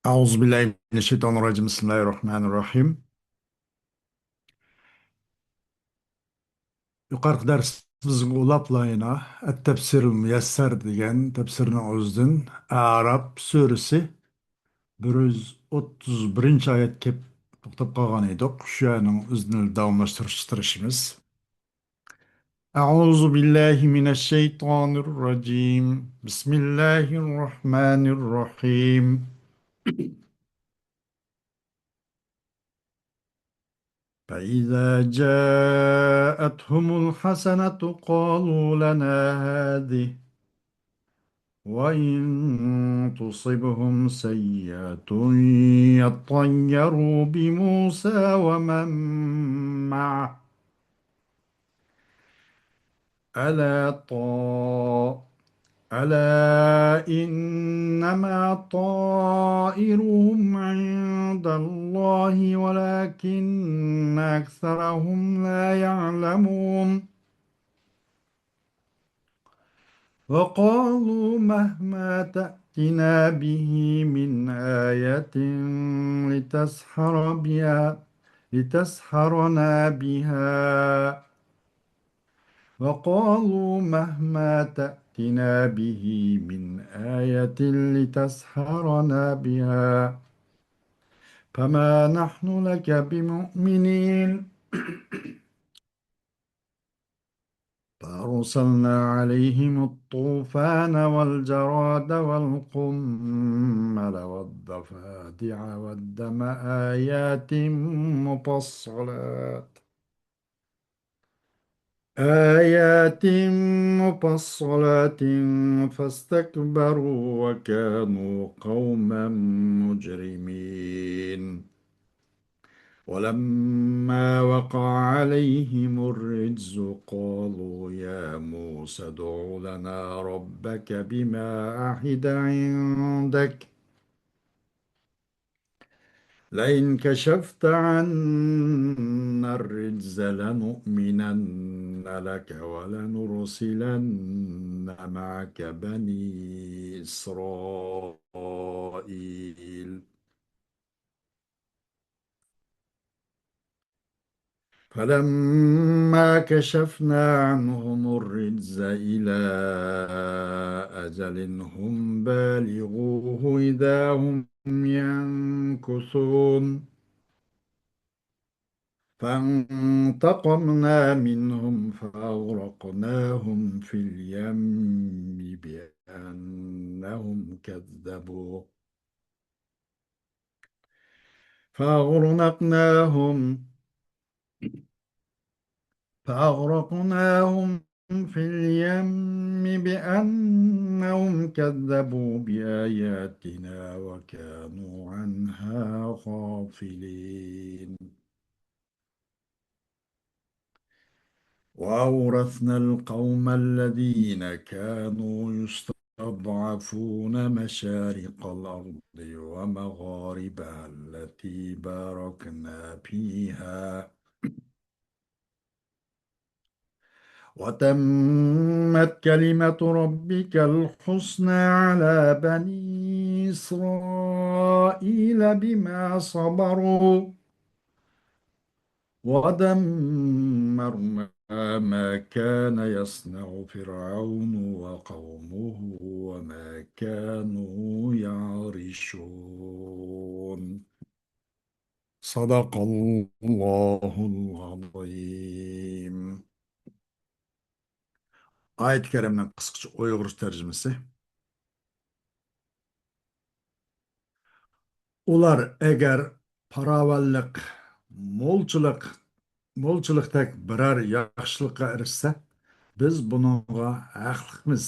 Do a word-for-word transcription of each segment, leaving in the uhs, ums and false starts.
أعوذ بالله من الشيطان الرجيم. بسم الله الرحمن الرحيم. يۇقىرىقى دەرسىمىزگە ئۇلاپلا يەنە ئەت-تەپسىرۇل مۇيەسسەر دېگەن تەپسىرنىڭ ئۆزىدىن ئەئراف سۈرىسى بىر يۈز ئوتتۇز بىرىنچى ئايەتكە كېلىپ توختاپ قالغان ئىدۇق. شۇ يەرنىڭ ئۆزىنى داۋاملاشتۇرۇشقا تىرىشىمىز. أعوذ بالله من الشيطان الرجيم. بسم الله الرحمن الرحيم. فإذا جاءتهم الحسنة قالوا لنا هذه، وإن تصبهم سيئة يطيروا بموسى ومن معه، ألا طا-، ألا إنما طائرهم عند الله ولكن أكثرهم لا يعلمون. وقالوا مهما تأتنا به من آية لتسحر بها، لتسحرنا بها، وقالوا مهما تأتنا به من آية لتسحرنا بها فما نحن لك بمؤمنين. فأرسلنا عليهم الطوفان والجراد والقمل والضفادع والدم آيات مفصلات، آيات مفصلات فاستكبروا وكانوا قوما مجرمين. ولما وقع عليهم الرجز قالوا يا موسى ادع لنا ربك بما عهد عندك لئن كشفت عنا الرجز لنؤمنن لك ولنرسلن معك بني إسرائيل. فلما كشفنا عنهم الرجز إلى أجل هم بالغوه إذا هم ينكثون. فانتقمنا منهم فأغرقناهم في اليم بأنهم كذبوا فأغرقناهم، فأغرقناهم في اليم بأنهم كذبوا بآياتنا وكانوا عنها غافلين. وأورثنا القوم الذين كانوا يستضعفون مشارق الأرض ومغاربها التي باركنا فيها وتمت كلمة ربك الحسنى على بني إسرائيل بما صبروا ودمرنا ما كان يصنع فرعون وقومه وما كانوا يعرشون. صدق الله العظيم. ئايەت كەرىمنىڭ قىسقىچە ئۇيغۇرچە تەرجىمىسى. ئۇلار ئەگەر پاراۋانلىق، مولچىلىق، مولچىلىقتەك بىرەر ياخشىلىققا ئېرىشسە، بىز بۇنىڭغا ھەقلىقمىز،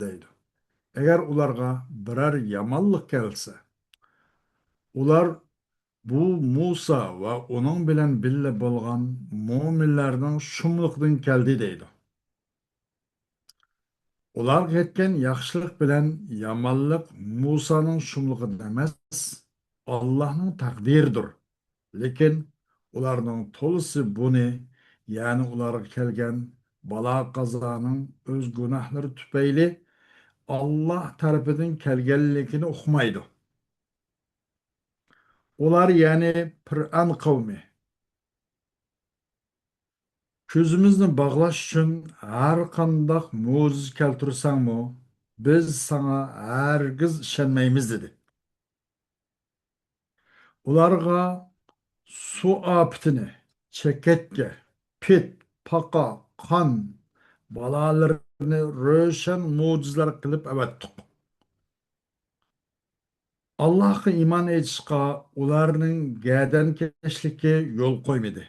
دەيدۇ. ئەگەر ئۇلارغا بىرەر يامانلىق كەلسە، ئۇلار بۇ مۇسا ۋە ئۇنىڭ بىلەن بىللە بولغان مۆمىنلەرنىڭ شۇملۇقىدىن كەلدى، دەيدۇ. ئۇلارغا يەتكەن ياخشىلىق بىلەن يامانلىق مۇسانىڭ شۇملۇقىدا ئەمەس، ئاللاھنىڭ تەقدىرىدۇر. لېكىن ئۇلارنىڭ تولىسى بۇنى، يەنى ئۇلارغا كەلگەن بالا-قازانىڭ ئۆز گۇناھلىرى تۈپەيلى ئاللاھ تەرىپىدىن كەلگەنلىكىنى ئۇقمايدۇ. ئۇلار، يەنى پىرئەن قەۋمى، كۆزىمىزنى باغلاش ئۈچۈن ھەر قانداق مۆجىزە كەلتۈرسەڭمۇ، بىز ساڭا ھەرگىز ئىشەنمەيمىز، دېدى. ئۇلارغا سۇ ئاپىتىنى، چېكەتكە، پىت، پاقا، قان بالالىرىنى روشەن مۆجىزىلەر قىلىپ ئەۋەتتۇق. ئاللاھقا ئىمان ئېيتىشقا ئۇلارنىڭ گەدەنكەشلىكى يول قويمىدى.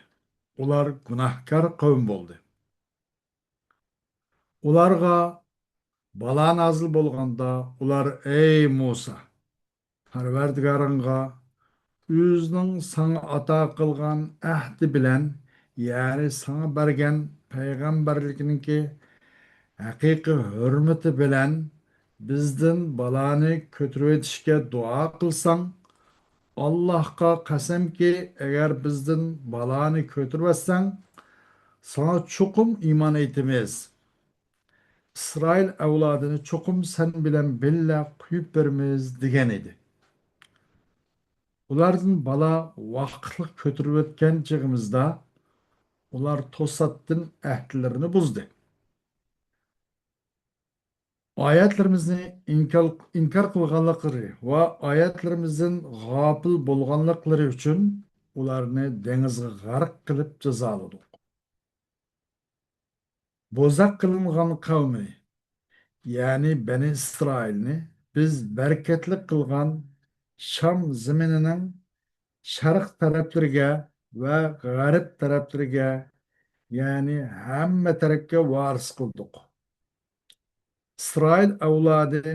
ئۇلار گۇناھكار قەۋم بولدى. ئۇلارغا بالا نازىل بولغاندا، ئۇلار: «ئەي مۇسا، پەرۋەردىگارىڭغا ئۆزىنىڭ ساڭا ئاتا قىلغان ئەھدى بىلەن، يەنى ساڭا بەرگەن پەيغەمبەرلىكنىڭكى ھەقىقىي ھۆرمىتى بىلەن بىزدىن بالانى كۆتۈرۈۋېتىشكە دۇئا قىلساڭ، ئاللاھقا قەسەمكى، ئەگەر بىزدىن بالانى كۆتۈرۈۋەتسەڭ، ساڭا چوقۇم ئىمان ئېيتىمىز. ئىسرائىل ئەۋلادىنى چوقۇم سەن بىلەن بىللە قويۇپ بېرىمىز» دېگەن ئىدى. ئۇلاردىن بالا ۋاقىتلىق كۆتۈرۈۋەتكەن چېغىمىزدا، ئۇلار توساتتىن ئەھدىلىرىنى بۇزدى. ئايەتلىرىمىزنى ئىنكار، ئىنكار قىلغانلىقلىرى ۋە ئايەتلىرىمىزدىن غاپىل بولغانلىقلىرى ئۈچۈن ئۇلارنى دېڭىزغا غەرق قىلىپ جازالىدۇق. بوزەك قىلىنغان قەۋمى، يەنى بەنى ئىسرائىلنى بىز بەرىكەتلىك قىلغان شام زېمىنىنىڭ شەرق تەرەپلىرىگە ۋە غەرب تەرەپلىرىگە، يەنى ھەممە تەرەپكە ۋارىس قىلدۇق. ئىسرائىل ئەۋلادى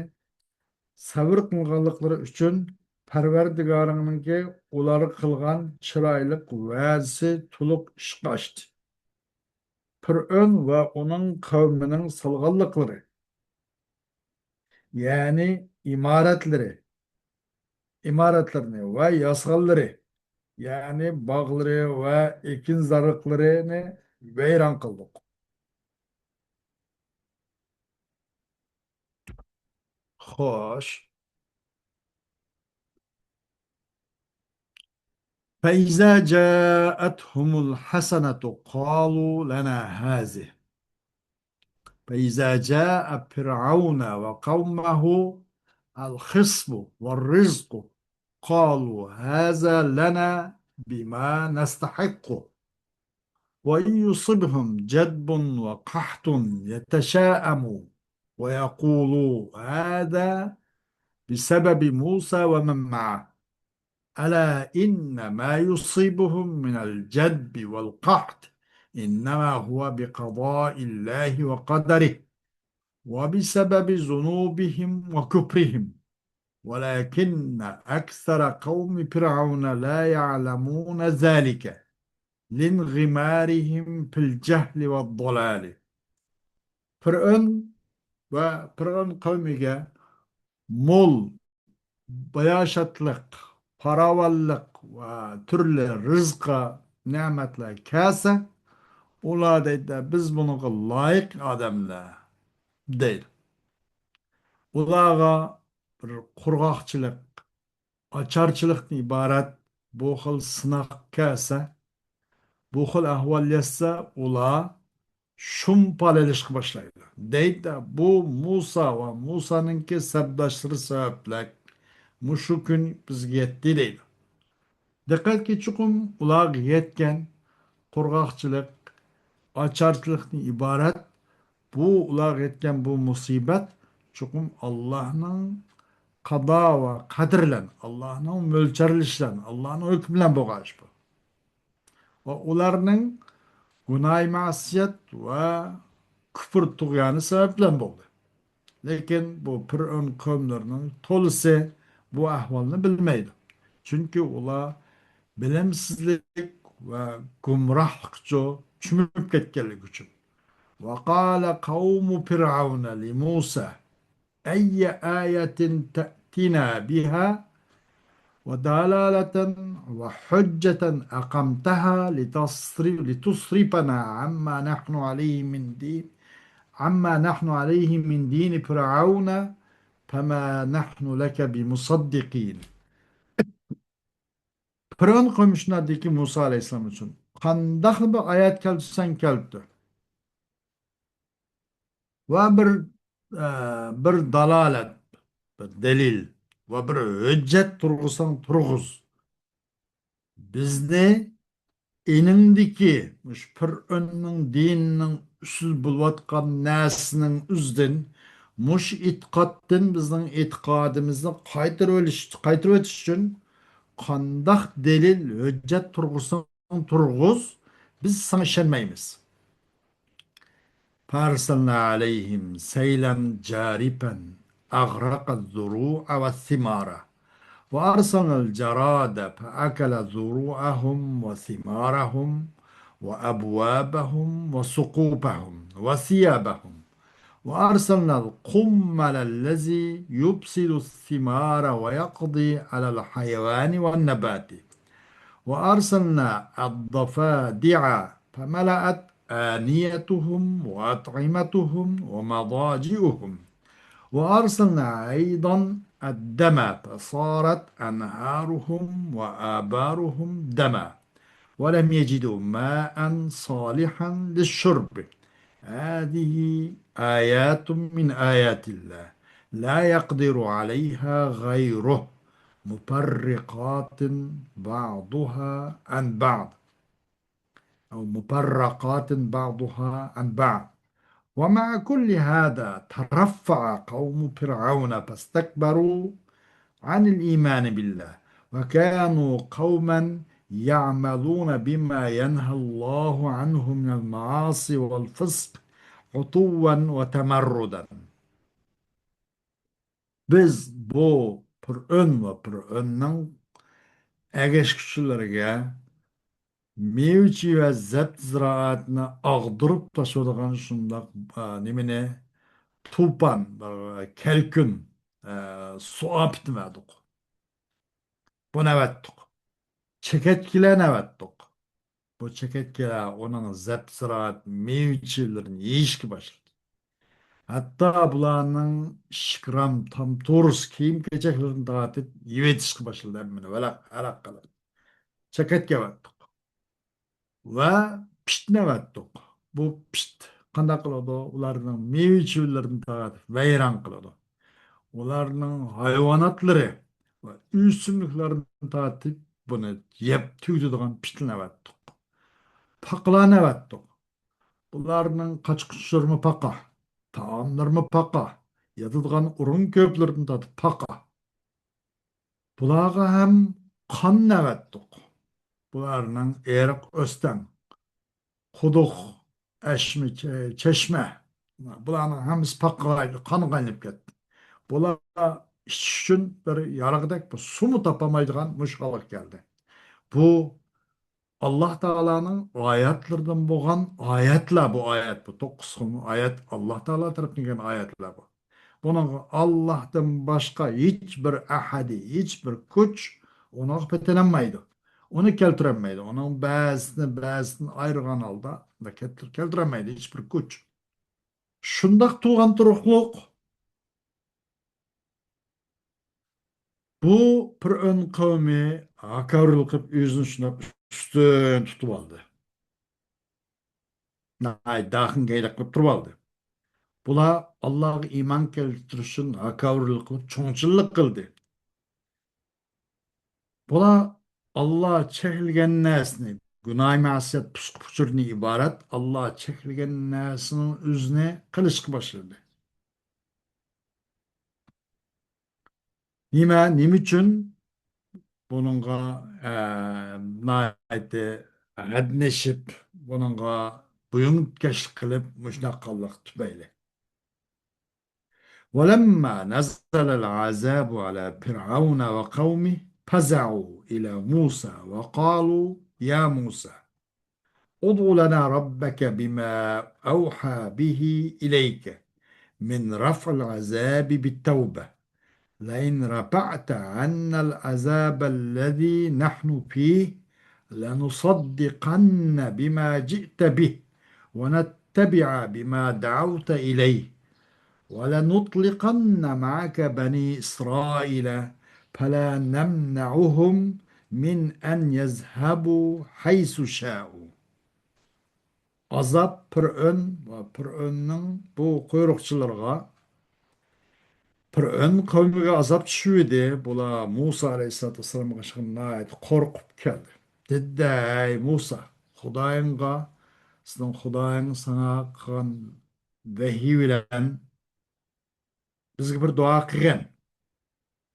سەۋر قىلغانلىقلىرى ئۈچۈن پەرۋەردىگارىڭنىڭكى ئۇلارغا قىلغان چىرايلىق ۋەدىسى تولۇق ئىشقا ئاشتى. پىرئەۋن ۋە ئۇنىڭ قەۋمىنىڭ سالغانلىقلىرى، يەنى ئىمارەتلىرى، ئىمارەتلىرىنى ۋە ياسىغانلىرى، يەنى باغلىرى ۋە ئېكىنزارلىقلىرىنى ۋەيران قىلدۇق. خوش. فإذا جاءتهم الحسنة قالوا لنا هذه. فإذا جاء فرعون وقومه الخسف والرزق قالوا هذا لنا بما نستحق. وإن يصبهم جدب وقحط يتشاءموا ويقولوا هذا بسبب موسى ومن معه. ألا إنما يصيبهم من الجدب والقحط إنما هو بقضاء الله وقدره وبسبب ذنوبهم وكفرهم ولكن أكثر قوم فرعون لا يعلمون ذلك لانغمارهم في الجهل والضلال. پىرئەۋن ۋە پىرئەۋن قەۋمىگە مول باياشاتلىق، پاراۋانلىق ۋە تۈرلى رىزقى نېمەتلەر كەلسە، ئۇلار دەيدۇ، بىز بۇنىڭغا لايىق ئادەملەر دەيدۇ. ئۇلارغا بىر قۇرغاقچىلىق، ئاچارچىلىقتىن ئىبارەت بۇ خىل سىناق كەلسە، بۇ خىل ئەھۋال يەتسە، ئۇلار شۇمپالىلىشقا باشلايدۇ. دەيدۇ، بۇ مۇسا ۋە مۇسانىڭكى سەپداشلىرى سەۋەبلىك مۇشۇ كۈن بىزگە يەتتى دەيدۇ. دىققەتكە چوقۇم ئۇلارغا يەتكەن قۇرغاقچىلىق، ئاچارچىلىقتىن ئىبارەت بۇ ئۇلارغا يەتكەن بۇ مۇسىبەت چوقۇم ئاللاھنىڭ قادا ۋە قەدىر بىلەن، ئاللاھنىڭ مۆلچەرلىشى بىلەن، ئاللاھنىڭ ھۆكمى بىلەن بولغان ئىش بۇ. ۋە ئۇلارنىڭ گۇناھى مەسىيەت ۋە كۇپۇر تۇغيانى سەۋەب بىلەن بولدى. لېكىن بۇ پىرئەۋن قەۋملىرىنىڭ تولىسى بۇ ئەھۋالنى بىلمەيدۇ. چۈنكى ئۇلار بىلىمسىزلىك ۋە گۇمراھلىققا چۆمۈپ كەتكەنلىكى ئۈچۈن. وقال قوم فرعون لموسى أي آية تأتينا بها ودلالة وحجة أقمتها لتصرف-، لتصرفنا عما نحن عليه من دين، عما نحن عليه من دين فرعون، فما نحن لك بمصدقين. پىرئەۋن قەۋمى شۇنداق دېدىكى مۇسا ئەلەيھىسسالام ئۈچۈن، قانداقلا بىر ئايەت كەلتۈرسەڭ كەلتۈر. ۋە بىر، ئە، بىر دالالەت، بىر دەلىل ۋە بىر ھۆججەت تۇرغۇزساڭ تۇرغۇز. بىزنى ئېنىڭدىكى مۇشۇ پىرئەۋننىڭ دىنىنىڭ ئۈستىدە بولۇۋاتقان نەرسىنىڭ ئۆزىدىن، مۇشۇ ئېتىقادتىن بىزنىڭ ئېتىقادىمىزنى قايتۇرۇۋېلىش، قايتۇرۇۋېتىش ئۈچۈن قانداق دەلىل، ھۆججەت تۇرغۇزساڭ تۇرغۇز، بىز ساڭا ئىشەنمەيمىز. فأرسلنا عليهم سيلا جارفا أغرق الزروع والثمار وأرسلنا الجراد فأكل زروعهم وثمارهم وأبوابهم وسقوفهم وثيابهم وأرسلنا القمل الذي يفسد الثمار ويقضي على الحيوان والنبات وأرسلنا الضفادع فملأت آنيتهم وأطعمتهم ومضاجعهم وأرسلنا أيضا الدم فصارت أنهارهم وآبارهم دما ولم يجدوا ماء صالحا للشرب. هذه آيات من آيات الله لا يقدر عليها غيره مفرقات بعضها عن بعض أو مفرقات بعضها عن بعض. ومع كل هذا ترفع قوم فرعون فاستكبروا عن الإيمان بالله وكانوا قوما يعملون بما ينهى الله عنه من المعاصي والفسق عتوا وتمردا. بىز بۇ پىرئەۋن ۋە پىرئەۋننىڭ ئەگەشكۈچىلىرىگە مېۋە-چېۋە، زەبتى زىرائەتنى ئاغدۇرۇپ تاشلىدىغان شۇنداق، ئا، نېمىنى، توپان، بىر كەلكۈن، ئا، سۇ ئاپىتىنى بەردۇق. بۇنى ئەۋەتتۇق. چېكەتكىلەرنى ئەۋەتتۇق. بۇ چېكەتكىلەر ئۇنىڭ زەبتى زىرائەت، مېۋە-چېۋىلىرىنى يېيىشكە باشلىدى. ھەتتا بۇلارنىڭ ئىشىكرام، تامتۇرۇس، كىيىم-كېچەكلىرىنى تارتىپ يەۋېتىشكە باشلىدى، ھەممىنى ۋاراق-ھاراق قىلىپ. چېكەتكە ئەۋەتتۇق. ۋە پىتنى ئەۋەتتۇق. بۇ پىت قانداق قىلىدۇ؟ ئۇلارنىڭ مېۋە-چېۋىلىرىنى تارتىپ ۋەيران قىلىدۇ. ئۇلارنىڭ ھايۋاناتلىرى ۋە ئۆسۈملۈكلەرنى تارتىپ بۇنى يەپ تۈگىتىدىغان پىتنى ئەۋەتتۇق. پاقىلارنى ئەۋەتتۇق. بۇلارنىڭ قاچا-قۇچلىرىمۇ پاقا، تائاملىرىمۇ پاقا، ياتىدىغان ئورۇن-كۆرپىلىرىدىن تارتىپ پاقا. بۇلارغا ھەم قان ئەۋەتتۇق. بۇلارنىڭ ئېرىق، ئۆستەڭ، قۇدۇق، ئەشمە، چە-، چەشمە. بۇلارنىڭ ھەممىسى پاققا قايناپ، قانغا ئايلىنىپ كەتتى. بۇلار ئىچىش ئۈچۈن بىر يارىغۇدەك بىر سۇمۇ تاپالمايدىغان مۇشۇ ھالغا كەلدى. بۇ ئاللاھ تائالانىڭ ئايەتلىرىدىن بولغان ئايەتلەر بۇ ئايەت. بۇ توققۇز خىل ئايەت ئاللاھ تائالا تەرىپىدىن كەلگەن ئايەتلەر بۇ. بۇنىڭغا ئاللاھتىن باشقا ھېچ بىر ئەھەدى، ھېچ بىر كۈچ ئۇنىڭغا پېتىنەلمەيدۇ. ئۇنى كەلتۈرەلمەيدۇ. ئۇنىڭ بەزىسىنى بەزىسىدىن ئايرىغان ھالدا كەلتۈر-، كەلتۈرەلمەيدۇ ھېچ بىر كۈچ. شۇنداق تۇرغان تۇرۇقلۇق، بۇ پىرئەۋن قەۋمى ھاكاۋۇرلۇق قىلىپ، ئۆزىنى شۇنداق ئۈستۈن تۇتۇۋالدى. ناھايىتى داخىن گەيدەك قىلىپ تۇرۇۋالدى. بۇلار ئاللاھقا ئىمان كەلتۈرۈش ئۈچۈن ھاكاۋۇرلۇق قىلىپ، چوڭچىللىق قىلدى. بۇلار ئاللاھ چەكلىگەن نەرسىنى، گۇناھ-مەسىيەت، پۇسۇق-پۇچۇردىن ئىبارەت ئاللاھ چەكلىگەن نەرسىنىڭ ئۆزىنى قىلىشقا باشلىدى. نېمە، نېمە ئۈچۈن بۇنىڭغا، ئە، ناھايىتى ھەددىنى ئېشىپ، بۇنىڭغا بويۇنتۈكەشلىك قىلىپ مۇشۇنداق قىلغانلىقى تۈپەيلى. ولما نزل العذاب على فرعون وقومه فزعوا إلى موسى وقالوا يا موسى ادع لنا ربك بما أوحى به إليك من رفع العذاب بالتوبة، لئن رفعت عنا العذاب الذي نحن فيه لنصدقن بما جئت به ونتبع بما دعوت إليه ولنطلقن معك بني إسرائيل فلا نمنعهم من أن يذهبوا حيث شاءوا. ئازاب پىرئەۋن ۋە پىرئەۋننىڭ بۇ قۇيرۇقچىلىرىغا، پىرئەۋن قەۋمىگە ئازاب چۈشۈۋىدى. بۇلار مۇسا ئەلەيھىسسالاتۇ ۋەسسالامغا ناھايىتى قورقۇپ كەلدى. دېدى، ئەي مۇسا، خۇدايىڭغا، سېنىڭ خۇدايىڭ ساڭا قىلغان ۋەھىي بىلەن بىزگە بىر دۇئا قىلغىن.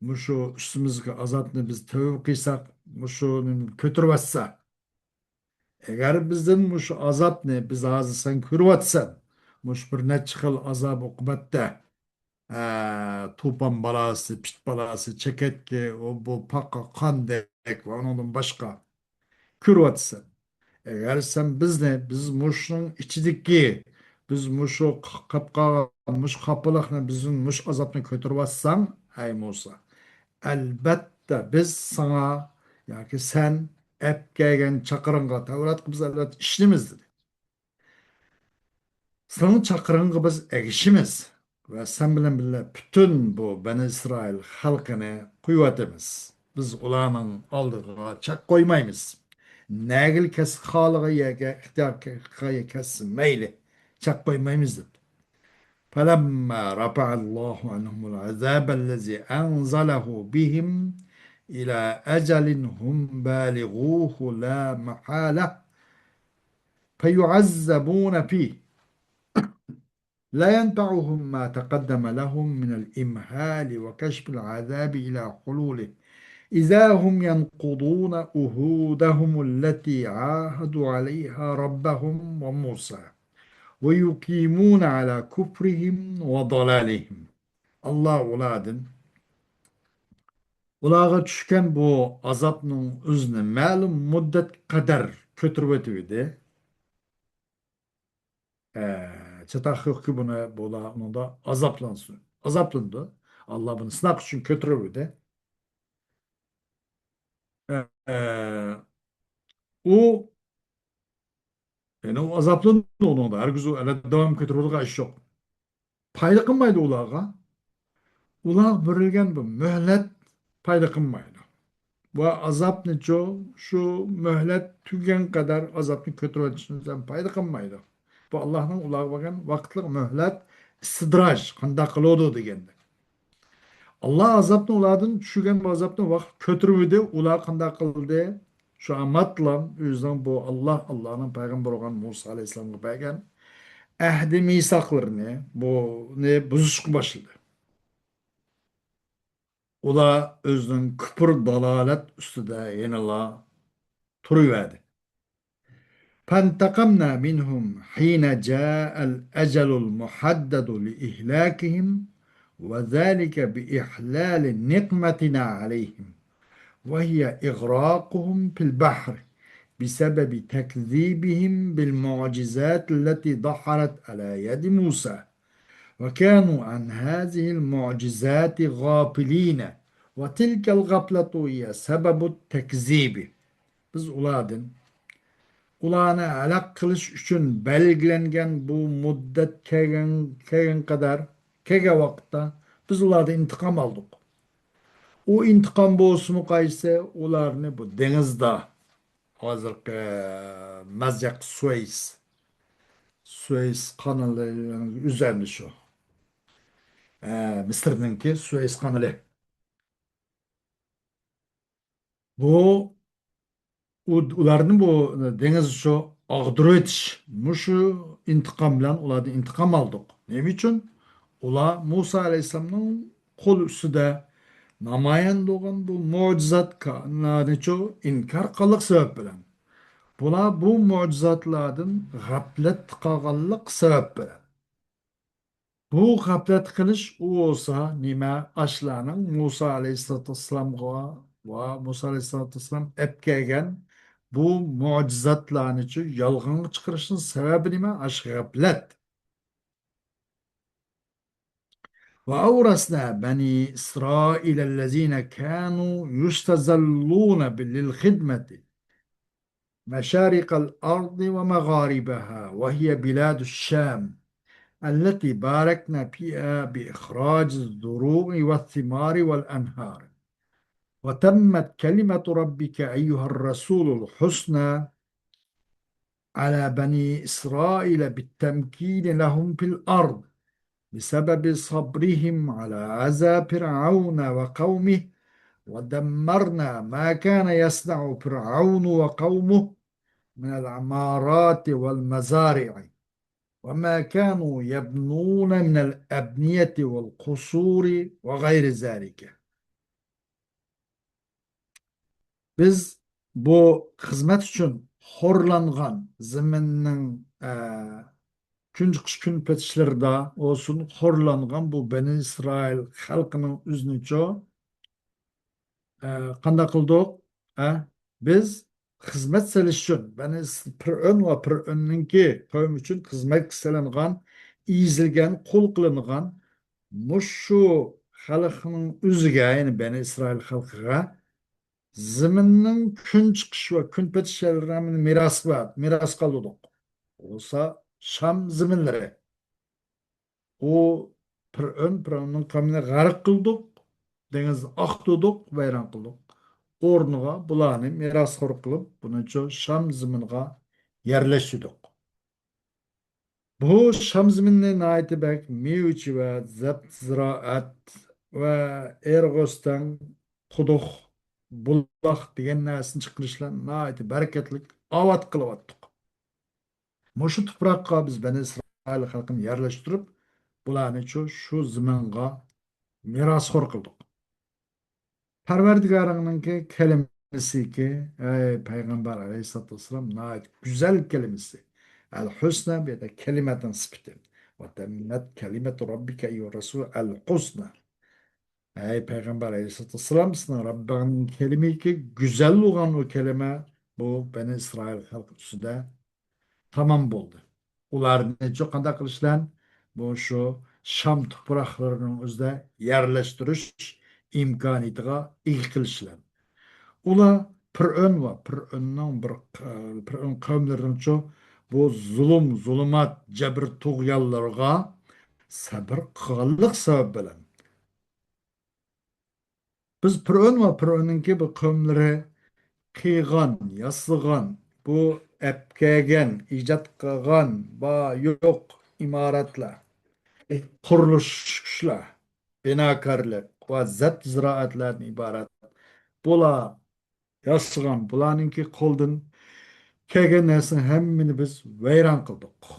مۇشۇ ئۈستىمىزدىكى ئازابنى بىز تەۋبە قىلساق، مۇشۇنى كۆتۈرۈۋەتسە. ئەگەر بىزدىن مۇشۇ ئازابنى بىز ھازىر سەن كۆرۈۋاتىسەن، مۇشۇ بىر نەچچە خىل ئازاب ئوقۇبەتتە، ئە، توپان بالاسى، پىت بالاسى، چېكەتكە، ئۇ بۇ پاقا قاندەك ۋە ئۇنىڭدىن باشقا كۆرۈۋاتىسەن. ئەگەر سەن بىزنى، بىز مۇشۇنىڭ ئىچىدىكى، بىز مۇشۇ ق-، قاپ قالغان مۇشۇ خاپىلىقنى، بىزدىن مۇشۇ ئازابنى كۆتۈرۈۋاتساڭ، ئەي مۇسا، ئەلبەتتە بىز ساڭا ياكى سەن ئەپ كەلگەن چاقىرىققا، تەۋراتقا بىز ئەلۋەتتە ئىشىنىمىز، دېدى. سېنىڭ چاقىرىقىڭغا بىز ئەگىشىمىز ۋە سەن بىلەن بىللە پۈتۈن بۇ بەنى ئىسرائىل خەلقىنى قويۇۋاتىمىز. بىز ئۇلارنىڭ ئالدىغا چەك قويمايمىز. نەگىلا كەس-، خالىغان يەرگە، ئىختىيار قىلغان يەرگە كەتسە مەيلى، چەك قويمايمىز دەپ. فلما رفع الله عنهم العذاب الذي أنزله بهم إلى أجل هم بالغوه لا محالة فيعذبون فيه لا ينفعهم ما تقدم لهم من الإمهال وكشف العذاب إلى حلوله إذا هم ينقضون عهودهم التي عاهدوا عليها ربهم وموسى ويقيمون على كفرهم وضلالهم. ئاللا ئۇلاردىن، ئۇلارغا چۈشكەن بۇ ئازابنىڭ ئۆزىنى مەلۇم مۇددەت قەدەر كۆتۈرۈۋېتىۋىدى. ئە، چاتاق يوقكى بۇنى، بۇلار ئۇنىڭدا ئازابلانسۇن. ئازابلىنىدۇ. ئاللا بۇنى سىناق ئۈچۈن كۆتۈرۈۋىدى. ئە، ئە، ئۇ، يەنى ئۇ ئازابلىنىدۇ ئۇنىڭدا. ھەرگىز ئۇ ئەبەد داۋام كۆتۈرۈۋېتىدىغان ئىش يوق. پايدا قىلمايدۇ ئۇلارغا. ئۇلارغا بېرىلگەن بۇ مۆھلەت پايدا قىلمايدۇ. ۋە ئازابنىچۇ، شۇ مۆھلەت تۈگىگەن قەدەر ئازابنى كۆتۈرۈۋېتىشىمىزدىن پايدا قىلمايدۇ. بۇ ئاللانىڭ ئۇلارغا بەرگەن ۋاقىتلىق مۆھلەت، ئىستىدراج، قانداق قىلىدۇ دېگەندە. ئاللا ئازابنى ئۇلاردىن چۈشۈرگەن بۇ ئازابنى ۋاقىت كۆتۈرۈۋىدى، ئۇلار قانداق قىلدى؟ شۇ ئاماتلام ئۆزىنىڭ بۇ ئاللا، ئاللانىڭ پەيغەمبىرى بولغان مۇسا ئەلەيھىسسالامغا بەرگەن ئەھدى مىساقلىرىنى، بۇنى بۇزۇشقا باشلىدى. ئۇلار ئۆزىنىڭ كۇپۇر، دالالەت ئۈستىدە يەنىلا تۇرۇۋەردى. فانتقمنا منهم حين جاء الأجل المحدد لإهلاكهم وذلك بإحلال نقمتنا عليهم وهي إغراقهم في البحر بسبب تكذيبهم بالمعجزات التي ظهرت على يد موسى وكانوا عن هذه المعجزات غافلين وتلك الغفلة هي سبب التكذيب. بىز ئۇلاردىن، ئۇلارنى ھالاك قىلىش ئۈچۈن بەلگىلەنگەن بۇ مۇددەت كەلگەن، كەلگەن قەدەر، كەلگەن ۋاقىتتا بىز ئۇلاردىن ئىنتىقام ئالدۇق. ئۇ ئىنتىقام بولسىمۇ قايسى؟ ئۇلارنى بۇ دېڭىزدا، ھازىرقى مەزيەق سۇۋەيس، سۇۋەيس قانىلى ئۆزى ئەمدى شۇ. ئە، مىسىرنىڭكى سۇۋەيس قانىلى. بۇ، ئۇ، ئۇلارنى بۇ دېڭىز شۇ ئاغدۇرۇۋېتىش، مۇشۇ ئىنتىقام بىلەن ئۇلاردىن ئىنتىقام ئالدۇق. نېمە ئۈچۈن؟ ئۇلار مۇسا ئەلەيھىسسالامنىڭ قول ئۈستىدە نامايان بولغان بۇ مۆجىزاتلارنىچۇ ئىنكار قىلغانلىق سەۋەب بىلەن. بۇلار بۇ مۆجىزاتلاردىن غەپلەتتە قالغانلىق سەۋەب بىلەن. بۇ غەپلەت قىلىش ئۇ بولسا نېمە؟ ئاشۇلارنىڭ مۇسا ئەلەيھىسسالاتۇ ۋەسسالامغا ۋە مۇسا ئەلەيھىسسالاتۇ ۋەسسالام ئەپ كەلگەن بۇ مۆجىزاتلارنىچۇ يالغانغا چىقىرىشنىڭ سەۋەبى نېمە؟ ئاشۇ غەپلەت. وأورثنا بني إسرائيل الذين كانوا يستزلون بال-، للخدمة مشارق الأرض ومغاربها وهي بلاد الشام التي باركنا فيها بإخراج الزروع والثمار والأنهار. وتمت كلمة ربك أيها الرسول الحسنى على بني إسرائيل بالتمكين لهم في الأرض بسبب صبرهم على أذى فرعون وقومه ودمرنا ما كان يصنع فرعون وقومه من العمارات والمزارع وما كانوا يبنون من الأبنية والقصور وغير ذلك. بىز بۇ خىزمەت ئۈچۈن خورلانغان زېمىننىڭ، ئە، كۈنچىقىش كۈنپېتىشلىرىدا بولسۇن، خورلانغان بۇ بەنى ئىسرائىل خەلقىنىڭ ئۆزىنىچۇ، ئە، قانداق قىلدۇق؟ ئە، بىز خىزمەت سېلىش ئۈچۈن، بەنى ئىس-، پىرئون ۋە پىرئوننىڭكى قەۋمى ئۈچۈن خىزمەتكە سېلىنغان، ئېزىلگەن، قۇل قىلىنغان مۇشۇ خەلقنىڭ ئۆزىگە، يەنى بەنى ئىسرائىل خەلقىگە زېمىننىڭ كۈن چىقىش ۋە كۈن پېتىش يەرلىرىنى مىراس، مىراس قالدۇردۇق. بولسا شام زېمىنلىرى. ئۇ پىرئون، پىرئوننىڭ قەۋمىنى غەرق قىلدۇق، دېڭىزنى ئاقتۇردۇق، ۋەيران قىلدۇق. ئورنىغا بۇلارنى مىراسخور قىلىپ، بۇنىچۇ شام زېمىنىغا يەرلەشتۈردۇق. بۇ شام زېمىنىنى ناھايىتى بەك مېۋىچى ۋە زەپ زىرائەت ۋە ئېرىق ئۆستەڭ، قۇدۇق، بۇلاق دېگەن نەرسىنى چىقىرىش بىلەن ناھايىتى بەرىكەتلىك ئاۋات قىلىۋاتتۇق. مۇشۇ تۇپراققا بىز بەنى ئىسرائىل خەلقىنى يەرلەشتۈرۈپ، بۇلارنىچۇ شۇ زېمىنغا مىراسخور قىلدۇق. پەرۋەردىگارىڭنىڭكى كەلىمىسىكى، ئەي پەيغەمبەر ئەلەيھىسسالاتۇ ۋەسسالام، ناھايىتى گۈزەل كەلىمىسى. ئەل ھۇسنە بۇ يەردە كەلىمەتنىڭ سۈپىتى. ۋە تەممەت كەلىمەتۇ رەببىكە ئەييۇھەر رەسۇل ئەل ھۇسنە. ئەي پەيغەمبەر ئەلەيھىسسالاتۇ ۋەسسالام، سېنىڭ رەببىڭنىڭ كەلىمىكى گۈزەل بولغان ئۇ كەلىمە بۇ بەنى ئىسرائىل خەلقى ئۈستىدە تامام بولدى. ئۇلارنى چۇ قانداق قىلىش بىلەن؟ بۇ شۇ شام تۇپراقلىرىنىڭ ئۆزىدە يەرلەشتۈرۈش ئىمكانىيىتىغا ئىگە قىلىش بىلەن. ئۇلار پىرئون ۋە پىرئوننىڭ بىر، پىرئون قەۋملىرىنىڭچۇ بۇ زۇلۇم، زۇلۇمات، جەبىر تۇغيانلىرىغا سەبىر قىلغانلىق سەۋەب بىلەن. بىز پىرئون ۋە پىرئوننىڭكى بۇ قەۋملىرى قىلغان، ياسىغان، بۇ ئەپكەلگەن، ئىجاد قىلغان بار يوق ئىمارەتلەر، قۇرۇلۇش كۈچلەر، بىناكارلىق ۋە زەپ زىرائەتلەردىن ئىبارەت بۇلار ياسىغان، بۇلارنىڭكى قولدىن كەلگەن نەرسىنىڭ ھەممىنى بىز ۋەيران قىلدۇق.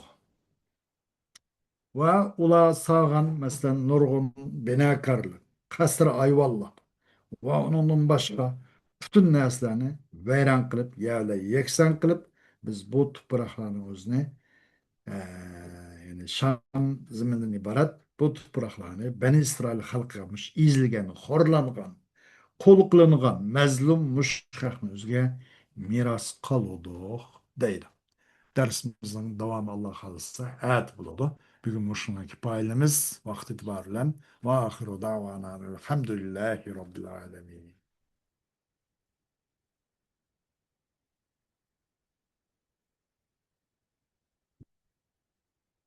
ۋە ئۇلار سالغان، مەسىلەن، نۇرغۇن بىناكارلىق، قەسىر ئايۋانلار ۋە ئۇنىڭدىن باشقا پۈتۈن نەرسىلەرنى ۋەيران قىلىپ، يەرلەر يەكسان قىلىپ، بىز بۇ تۇپراقلارنىڭ ئۆزىنى، ئە، يەنى شام زېمىنىدىن ئىبارەت بۇ تۇپراقلارنى بەنى ئىسرائىل خەلقىگە، مۇشۇ ئېزىلگەن، خورلانغان، قۇل قىلىنغان مەزلۇم مۇشۇ خەلقنى ئۆزىگە مىراس قالدۇردۇق دەيدۇ. دەرسىمىزنىڭ داۋامى، ئاللا خالىسا، ئەتە بولىدۇ. بۈگۈن مۇشۇنىڭغا كۇپايىلىمىز ۋاقىت ئېتىبارى بىلەن. ۋە ئاخىرۇ دەۋانا ئەلھەمدۇلىللاھى رەببىل ئالەمىن.